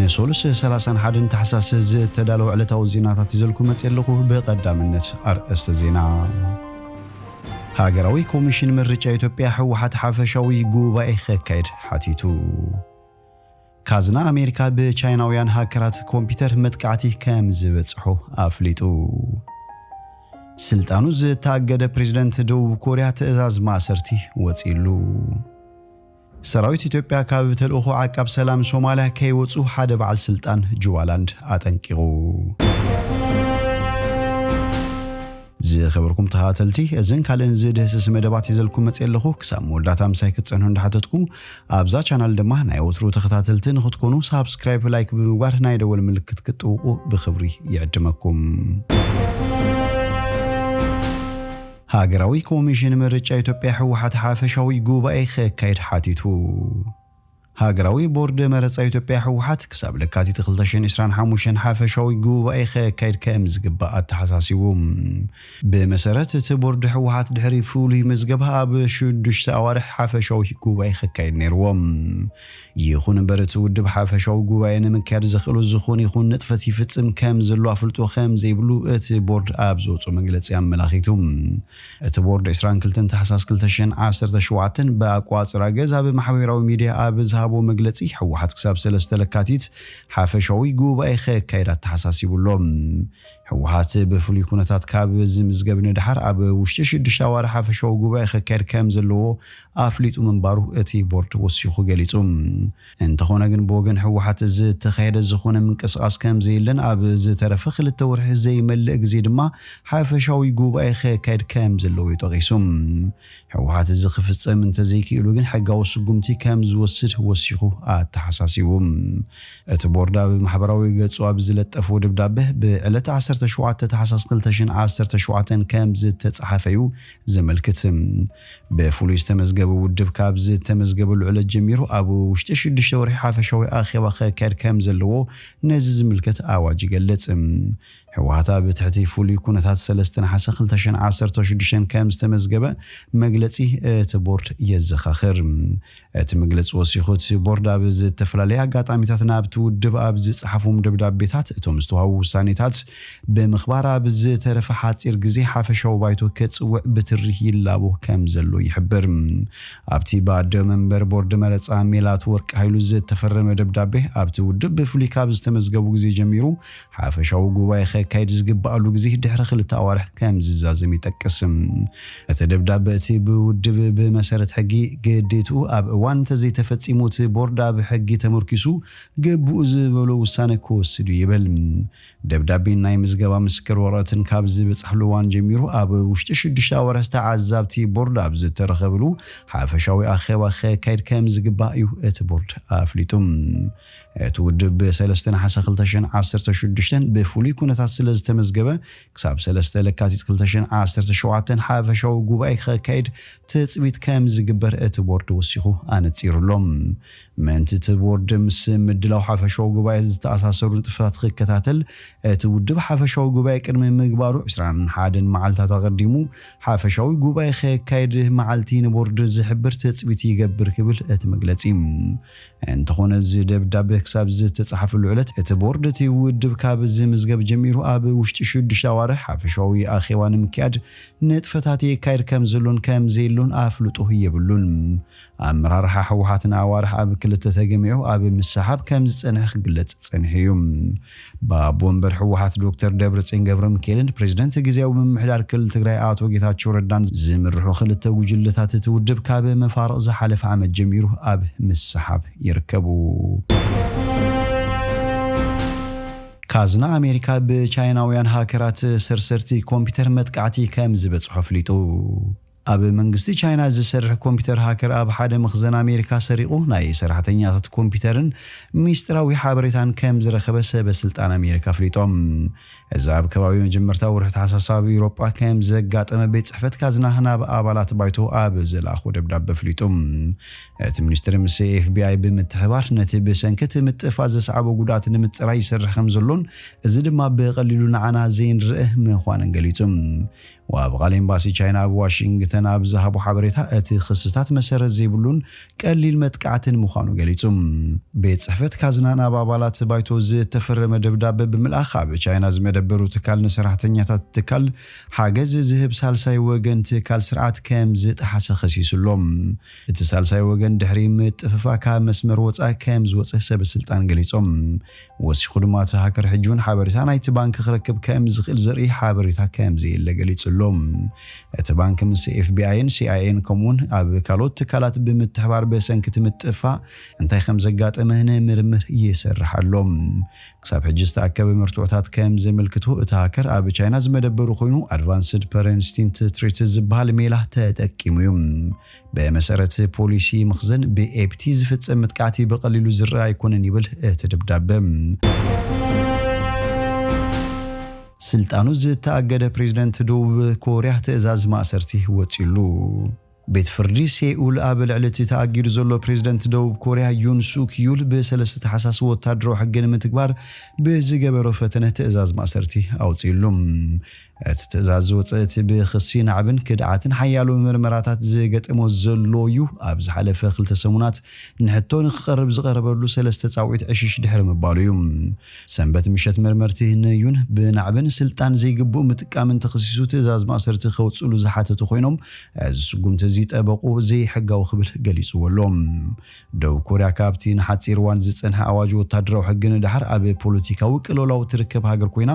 ንሰሉስ ሰላሳን ሓደን ታሕሳስ ዝተዳለወ ዕለታዊ ዜናታት ይዘልኩ መጽእ ኣለኹ። ብቐዳምነት ኣርእስተ ዜና። ሃገራዊ ኮሚሽን ምርጫ ኢትዮጵያ ህወሓት ሓፈሻዊ ጉባኤ ከካይድ ሓቲቱ። ካዝና ኣሜሪካ ብቻይናውያን ሃከራት ኮምፒውተር መጥቃዕቲ ከም ዝበጽሖ ኣፍሊጡ። ስልጣኑ ዝተኣገደ ፕሬዝደንት ደቡብ ኮርያ ትእዛዝ ማእሰርቲ ወጺሉ። ሰራዊት ኢትዮጵያ ካብ ተልእኾ ዓቃብ ሰላም ሶማልያ ከይወጹ ሓደ በዓል ስልጣን ጁባላንድ ኣጠንቂቑ። ዝኸበርኩም ተኸታተልቲ፣ እዝን ካልእን ዝድህስስ መደባት ይዘልኩም መጽእ ኣለኹ። ክሳብ መወዳእታ ምሳይ ክትጸንሑ እንዳሓተትኩ፣ ኣብዛ ቻናል ድማ ናይ ወትሩ ተኸታተልቲ ንኽትኮኑ ሳብስክራይብ፣ ላይክ ብምግባር ናይ ደወል ምልክት ክትጥውቑ ብኽብሪ ይዕድመኩም። ሃገራዊ ኮሚሽን ምርጫ ኢትዮጵያ ህወሓት ሓፈሻዊ ጉባኤ ከካይድ ሓቲቱ። ሃገራዊ ቦርድ መረጻ ኢትዮጵያ ህወሓት ክሳብ ለካቲት ክልተ ሽሕን ዕስራን ሓሙሽተን ሓፈሻዊ ጉባኤ ከካይድ ከም ዝግባእ ኣተሓሳሲቡ። ብመሰረት እቲ ቦርድ ህወሓት ድሕሪ ፍሉይ ምዝገባ ኣብ ሽዱሽተ ኣዋርሕ ሓፈሻዊ ጉባኤ ከካይድ ነይርዎ። ይኹን እምበር እቲ ውድብ ሓፈሻዊ ጉባኤ ንምክያድ ዘኽእሎ ዝኾነ ይኹን ንጥፈት ይፍጽም ከም ዘሎ ኣፍልጦ ከም ዘይብሉ እቲ ቦርድ ኣብ ዘውፅኦ መግለጺ ኣመላኺቱ። እቲ ቦርድ ዕስራን ክልተን ታሕሳስ ክልተ ሽሕን ዓሰርተ ሸውዓተን ብኣቋጽራ ገዝ ኣብ ማሕበራዊ ሚድያ ኣብ ዝሃቦ መግለጺ፣ ህወሓት ክሳብ ሰለስተ ለካቲት ሓፈሻዊ ጉባኤ ከካይድ ኣተሓሳሲቡ ኣሎ። ህወሓት ብፍሉይ ኩነታት ካብ ዝምዝገብ ንድሓር ኣብ ውሽጢ ሽዱሽተ ኣዋርሕ ሓፈሻዊ ጉባኤ ከካየድ ከም ዘለዎ ኣፍሊጡ ምንባሩ እቲ ቦርድ ወሲኹ ገሊጹ። እንተኾነ ግን ብወገን ህወሓት ዝተኻየደ ዝኾነ ምንቅስቓስ ከም ዘየለን ኣብ ዝተረፈ ክልተ ወርሒ ዘይመልእ ግዜ ድማ ሓፈሻዊ ጉባኤ ከካየድ ከም ዘለዎ እዩ ጠቒሱ። ህወሓት እዚ ክፍጸም እንተዘይክኢሉ ግን ሕጋዊ ስጉምቲ ከም ዝወስድ ወሲኹ ኣተሓሳሲቡ። እቲ ቦርድ ኣብ ማሕበራዊ ገጹ ኣብ ዝለጠፎ ደብዳበ ብዕለት ዓሰርተ ሸውዓተ ታሕሳስ ክልተ ሽሕን ዓሰርተ ሸውዓተን ከም ዝተጻሓፈ እዩ ዘመልክት። ብፍሉይ ዝተመዝገበ ውድብ ካብ ዝተመዝገበሉ ዕለት ጀሚሩ ኣብ ውሽጢ ሽዱሽተ ወርሒ ሓፈሻዊ ኣኼባ ከካየድ ከም ዘለዎ ነዚ ዝምልከት ኣዋጅ ይገልጽ። ህወሓት ኣብ ትሕቲ ፍሉይ ኩነታት ሰለስተ ነሓሰ ክልተ ሽሕን ዓሰርተ ሽዱሽተን ከም ዝተመዝገበ መግለጺ እቲ ቦርድ የዘኻኽር። እቲ መግለጺ ወሲኹ፣ እቲ ቦርድ ኣብ ዝተፈላለየ ኣጋጣሚታት ናብቲ ውድብ ኣብ ዝጸሓፎም ደብዳቤታት፣ እቶም ዝተዋህቡ ውሳኔታት ብምኽባር ኣብ ዝተረፈ ሓጺር ግዜ ሓፈሻዊ ባይቶ ከጽውዕ ብትሪ ይላቦ ከም ዘሎ ይሕብር። ኣብቲ ብኣደ መንበር ቦርድ መረጻ ሜላት ወርቅ ሃይሉ ዝተፈረመ ደብዳቤ፣ ኣብቲ ውድብ ብፍሉይ ካብ ዝተመዝገቡ ግዜ ጀሚሩ ሓፈሻዊ ጉባኤ ከካይድ ዝግባኣሉ ግዜ ድሕሪ ክልተ ኣዋርሕ ከም ዝዛዘም ይጠቅስ። እቲ ደብዳበ፣ እቲ ብውድብ ብመሰረት ሕጊ ግዴትኡ ኣብ እዋን እንተዘይተፈጺሙ፣ እቲ ቦርድ ኣብ ሕጊ ተመርኪሱ ግቡእ ዝበሎ ውሳነ ክወስድ እዩ ይብል። ደብዳቤን ናይ ምዝገባ ምስክር ወረቐትን ካብ ዝበጻሕሉ እዋን ጀሚሩ ኣብ ውሽጢ ሽዱሽተ ኣዋርሕ ተዓዛብቲ ቦርድ ኣብ ዝተረኸብሉ ሓፈሻዊ ኣኼባ ከካይድ ከም ዝግባእ እዩ እቲ ቦርድ ኣፍሊጡ። እቲ ውድብ ብሰለስተ ነሓሰ ክልተ ሽሕን ዓሰርተ ሽዱሽተን ብፍሉይ ኩነታት ስለ ዝተመዝገበ፣ ክሳብ ሰለስተ ለካቲት ክልተ ሽሕን ዓሰርተ ሸውዓተን ሓፈሻዊ ጉባኤ ከካይድ ትጽቢት ከም ዝግበር እቲ ቦርድ ወሲኹ ኣነጺሩ ኣሎ። ምእንቲ እቲ ቦርድ ምስ ምድላው ሓፈሻዊ ጉባኤ ዝተኣሳሰሩ ንጥፈታት ክከታተል፣ እቲ ውድብ ሓፈሻዊ ጉባኤ ቅድሚ ምግባሩ ዕስራን ሓደን መዓልታት ኣቐዲሙ ሓፈሻዊ ጉባኤ ከካይድ መዓልቲ ንቦርድ ዝሕብር ትጽቢት ይገብር ክብል እቲ መግለጺ። እንተኾነ፣ እዚ ደብዳበ ክሳብ ዝተጻሓፈሉ ዕለት፣ እቲ ቦርድ እቲ ውድብ ካብ ዝምዝገብ ጀሚሩ ኣብ ውሽጢ ሽዱሽተ ኣዋርሕ ሓፈሻዊ ኣኼባ ንምክያድ ንጥፈታት የካይድ ከም ዘሎን ከም ዘየሎን ኣፍልጦ የብሉን። ኣመራርሓ ህወሓት ንኣዋርሕ ኣብ ክልተ ተገሚዑ ኣብ ምስሓብ ከም ዝጸንሐ ክግለጽ ጸኒሑ እዩ። ብኣቦ ወንበር ህወሓት ዶክተር ደብረጽዮን ገብረ ሚካኤልን ፕሬዝደንት ግዝያዊ ምምሕዳር ክልል ትግራይ ኣቶ ጌታቸው ረዳን ዝምርሑ ክልተ ጉጅለታት እቲ ውድብ ካብ መፋርቕ ዝሓለፈ ዓመት ጀሚሩ ኣብ ምስሓብ ይርከቡ። ካዝና ኣሜሪካ ብቻይናውያን ሃከራት ሰርሰርቲ ኮምፒውተር መጥቃዕቲ ከም ዝበጽሖ ኣፍሊጡ። ኣብ መንግስቲ ቻይና ዝሰርሕ ኮምፒውተር ሃከር ኣብ ሓደ መኽዘን ኣሜሪካ ሰሪቑ ናይ ሰራሕተኛታት ኮምፒውተርን ሚስጥራዊ ሓበሬታን ከም ዝረኸበ ሰበ ስልጣን ኣሜሪካ ኣፍሊጦም። እዚ ኣብ ከባቢ መጀመርታ ወርሒ ታሕሳስ ኣብ ኤውሮጳ ከም ዘጋጠመ ቤት ጽሕፈት ካዝና ናብ ኣባላት ባይቶ ኣብ ዝለኣኾ ደብዳበ ኣፍሊጡ። እቲ ሚኒስትሪ ምስ ኤፍቢኣይ ብምትሕባር ነቲ ብሰንኪ እቲ ምጥፋእ ዘስዓቦ ጉድኣት ንምጽራይ ይሰርሕ ከም ዘሎን፣ እዚ ድማ ብቐሊሉ ንዓና ዘይንርእ ምዃንን ገሊጹ። ብቓል ኤምባሲ ቻይና ኣብ ዋሽንግተን ኣብ ዝሃቦ ሓበሬታ፣ እቲ ክስታት መሰረት ዘይብሉን ቀሊል መጥቃዕትን ምዃኑ ገሊጹ። ቤት ጽሕፈት ካዝና ናብ ኣባላት ባይቶ ዝተፈረመ ደብዳበ ብምልኣኽ፣ ኣብ ቻይና ዝመደበሩ ትካል ንሰራሕተኛታት ትካል ሓገዝ ዝህብ ሳልሳይ ወገን ትካል ስርዓት ከም ዝጠሓሰ ከሲሱ ኣሎ። እቲ ሳልሳይ ወገን ድሕሪ ምጥፍፋ ካብ መስመር ወጻኢ ከም ዝወጸ ሰበ ስልጣን ገሊጾም። ወሲኹ ድማ፣ እቲ ሃከር ሕጂ እውን ሓበሬታ ናይቲ ባንክ ክረክብ ከም ዝኽእል ዘርኢ ሓበሬታ ከም ዘየለ ገሊጹ ኣሎ። እቲ ባንክ ምስ ኤፍቢኣይን ሲኣይኤን ከምኡውን ኣብ ካልኦት ትካላት ብምትሕባር ብሰንኪ እቲ ምጥፋእ እንታይ ከም ዘጋጠመ ንምርምር ይሰርሕ ኣሎ። ክሳብ ሕጂ ዝተኣከበ መርትዖታት ከም ዘመልክቶ፣ እቲ ሃከር ኣብ ቻይና ዝመደበሩ ኮይኑ፣ ኣድቫንስድ ፐረንስቲንት ትሪት ዝበሃል ሜላ ተጠቂሙ እዩ። ብመሰረት ፖሊሲ ምኽዘን፣ ብኤፕቲ ዝፍጸም መጥቃዕቲ ብቐሊሉ ዝረኣ ኣይኮነን ይብል እቲ ደብዳበ። ስልጣኑ ዝተኣገደ ፕሬዝደንት ደቡብ ኮርያ ትእዛዝ ማእሰርቲ ወጺሉ። ቤት ፍርዲ ሴኡል ኣብ ልዕሊ እቲ ተኣጊዱ ዘሎ ፕሬዝደንት ደቡብ ኮርያ ዩን ሱክ ዩል ብሰለስተ ታሕሳስ ወታደራዊ ሕጊ ንምትግባር ብዝገበሮ ፈተነ ትእዛዝ ማእሰርቲ ኣውጺሉ። እቲ ትእዛዝ ዝወጸ፣ እቲ ብክሲ ናዕብን ክድዓትን ሓያሎ ምርመራታት ዝገጠሞ ዘሎ እዩ። ኣብ ዝሓለፈ ክልተ ሰሙናት ንሕቶ ንክቐርብ ዝቐረበሉ ሰለስተ ጻውዒት ዕሽሽ ድሕሪ ምባሉ እዩ። ሰንበት ምሸት መርመርቲ ንዩን ብናዕብን ስልጣን ዘይግቡእ ምጥቃምን ተኸሲሱ ትእዛዝ ማእሰርቲ ከውጽሉ ዝሓተቱ ኮይኖም፣ እዚ ስጉምቲ እዚ ጠበቑ ዘይሕጋዊ ክብል ገሊጽዎ ኣሎ። ደቡብ ኮርያ ካብቲ ንሓጺር እዋን ዝጸንሐ ኣዋጅ ወታደራዊ ሕጊ ንደሓር ኣብ ፖለቲካዊ ቅልውላው ትርከብ ሃገር ኮይና፣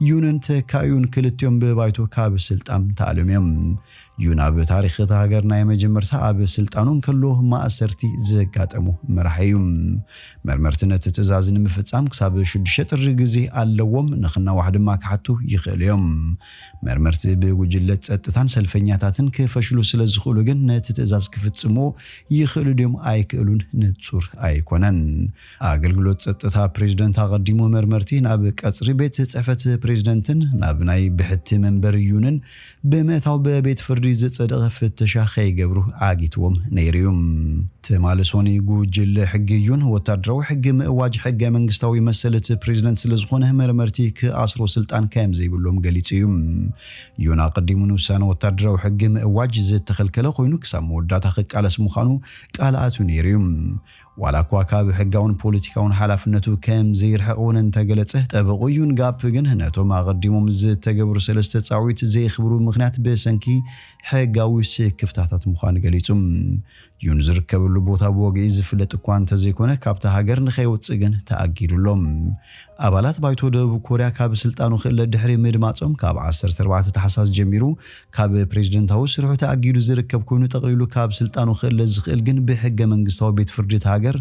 ዩንን ተካኢኡን ክልቲኦም ብባይቶ ካብ ስልጣን ተኣልዮም እዮም። ዩን ኣብ ታሪኽ እታ ሃገር ናይ መጀመርታ ኣብ ስልጣኑ እንከሎ ማእሰርቲ ዘጋጠሙ መራሒ እዩ። መርመርቲ ነቲ ትእዛዝ ንምፍጻም ክሳብ ሽዱሽተ ጥሪ ግዜ ኣለዎም፣ ንኽናዋሕ ድማ ክሓቱ ይኽእሉ እዮም። መርመርቲ ብጉጅለ ጸጥታን ሰልፈኛታትን ክፈሽሉ ስለ ዝኽእሉ ግን ነቲ ትእዛዝ ክፍጽምዎ ይኽእሉ ድዮም ኣይክእሉን ንጹር ኣይኮነን። ኣገልግሎት ጸጥታ ፕሬዝደንት ኣቐዲሙ መርመርቲ ናብ ቀጽሪ ቤት ጽሕፈት ፕሬዝደንትን ናብ ናይ ብሕቲ መንበር ዩንን ብምእታው ብቤት ፍርዲ ዝጸደቐ ፍተሻ ከይገብሩ ዓጊትዎም ነይሩ እዩ። ትማሊ ሰኑይ ጉጅለ ሕጊ ዩን ወታደራዊ ሕጊ ምእዋጅ ሕገ መንግስታዊ መሰል እቲ ፕሬዝደንት ስለ ዝኾነ መርመርቲ ክኣስሮ ስልጣን ከም ዘይብሎም ገሊጹ እዩ። ዩን ኣቐዲሙ ንውሳነ ወታደራዊ ሕጊ ምእዋጅ ዝተኸልከለ ኮይኑ ክሳብ መወዳእታ ክቃለስ ምዃኑ ቃል ኣትዩ ነይሩ እዩ። ዋላ እኳ ካብ ሕጋውን ፖለቲካውን ሓላፍነቱ ከም ዘይርሕቕ እውን እንተገለጸ፣ ጠበቑ ዩን ጋፕ ግን ነቶም ኣቐዲሞም ዝተገብሩ ሰለስተ ጻዊት ዘየኽብሩ ምኽንያት ብሰንኪ ሕጋዊ ስክፍታታት ምዃኑ ገሊጹ። ዩን ዝርከበሉ ቦታ ብወግዒ ዝፍለጥ እኳ እንተዘይኮነ፣ ካብታ ሃገር ንኸይወጽእ ግን ተኣጊዱ ኣሎ። ኣባላት ባይቶ ደቡብ ኮርያ ካብ ስልጣኑ ክእለ ድሕሪ ምድማጾም፣ ካብ ዓሰርተ ኣርባዕተ ታሕሳስ ጀሚሩ ካብ ፕሬዝደንታዊ ስርሑ ተኣጊዱ ዝርከብ ኮይኑ፣ ጠቕሊሉ ካብ ስልጣኑ ክእለ ዝኽእል ግን ብሕገ መንግስታዊ ቤት ፍርዲ እታ ሃገር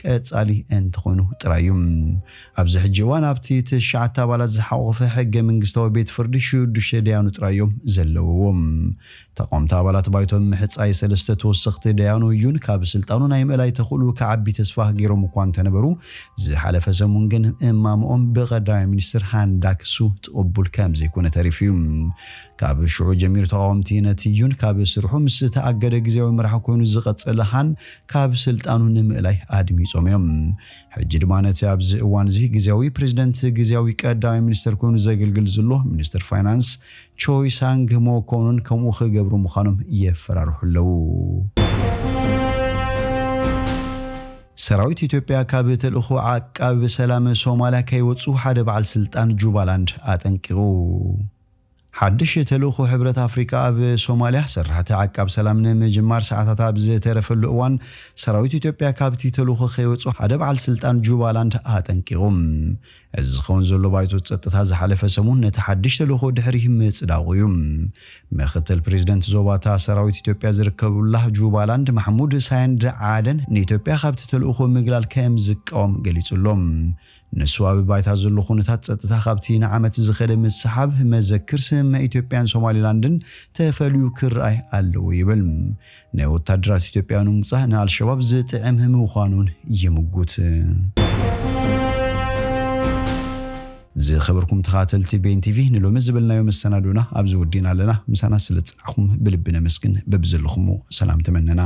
ቀጻሊ እንተኾይኑ ጥራይ እዩ። ኣብዚ ሕጂ እዋን ኣብቲ ትሽዓተ ኣባላት ዝሓቖፈ ሕገ መንግስታዊ ቤት ፍርዲ ሽዱሽተ ደያኑ ጥራይ እዮም ዘለውዎ። ተቓወምቲ ኣባላት ባይቶ ምሕጻይ ሰለስተ ተወሰኽቲ ደያኑ ዩን ካብ ስልጣኑ ናይ ምእላይ ተኽእሉ ክዓቢ ተስፋ ገይሮም እኳ እንተነበሩ፣ ዝሓለፈ ሰሙን ግን እማምኦም ብቐዳማይ ሚኒስትር ሃን ዳክ ሱ ትቕቡል ከም ዘይኮነ ተሪፉ እዩ። ካብ ሽዑ ጀሚሩ ተቓወምቲ ነቲ ዩን ካብ ስርሑ ምስ ተኣገደ ግዜያዊ መራሒ ኮይኑ ዝቐጸለ ሃን ካብ ስልጣኑ ንምእላይ ኣድሚጾም እዮም። ሕጂ ድማ ነቲ ኣብዚ እዋን እዚ ግዜያዊ ፕሬዝደንት ግዜያዊ ቀዳማይ ሚኒስትር ኮይኑ ዘገልግል ዘሎ ሚኒስትር ፋይናንስ ቾይ ሳንግ ሞኮኑን ከምኡ ክገብሩ ምዃኖም የፈራርሑ ኣለዉ። ሰራዊት ኢትዮጵያ ካብ ተልእኾ ዓቃብ ሰላም ሶማልያ ከይወጹ ሓደ በዓል ስልጣን ጁባላንድ ኣጠንቂቑ። ሓድሽ ተልእኾ ሕብረት ኣፍሪካ ኣብ ሶማልያ፣ ሰራሕቲ ዓቃብ ሰላም ንምጅማር ሰዓታት ኣብ ዝተረፈሉ እዋን፣ ሰራዊት ኢትዮጵያ ካብቲ ተልእኾ ከይወጹ ሓደ በዓል ስልጣን ጁባላንድ ኣጠንቂቑ። እዚ ዝኸውን ዘሎ ባይቶ ጸጥታ ዝሓለፈ ሰሙን ነቲ ሓድሽ ተልእኾ ድሕሪ ምጽዳቑ እዩ። ምክትል ፕሬዝደንት ዞባታ ሰራዊት ኢትዮጵያ ዝርከቡላ ጁባላንድ ማሕሙድ ሳይንድ ዓደን ንኢትዮጵያ ካብቲ ተልእኾ ምግላል ከም ዝቃወም ገሊጹ ኣሎ። ንሱ ኣብ ባይታ ዘሎ ኩነታት ጸጥታ ካብቲ ንዓመት ዝኸደ ምስሓብ መዘክር ስምምዕ ኢትዮጵያን ሶማሊላንድን ተፈልዩ ክረኣይ ኣለዎ ይብል። ናይ ወታደራት ኢትዮጵያ ንምውጻእ ንኣልሸባብ ዝጥዕም ምዃኑን ይምጉት። ዝኸበርኩም ተኻተልቲ ቤን ቲቪ፣ ንሎሚ ዝበልናዮ መሰናዶና ኣብዚ ወዲና ኣለና። ምሳና ስለ ዝጸናሕኩም ብልቢ ነመስግን። በብዘለኹሞ ሰላም ተመነና።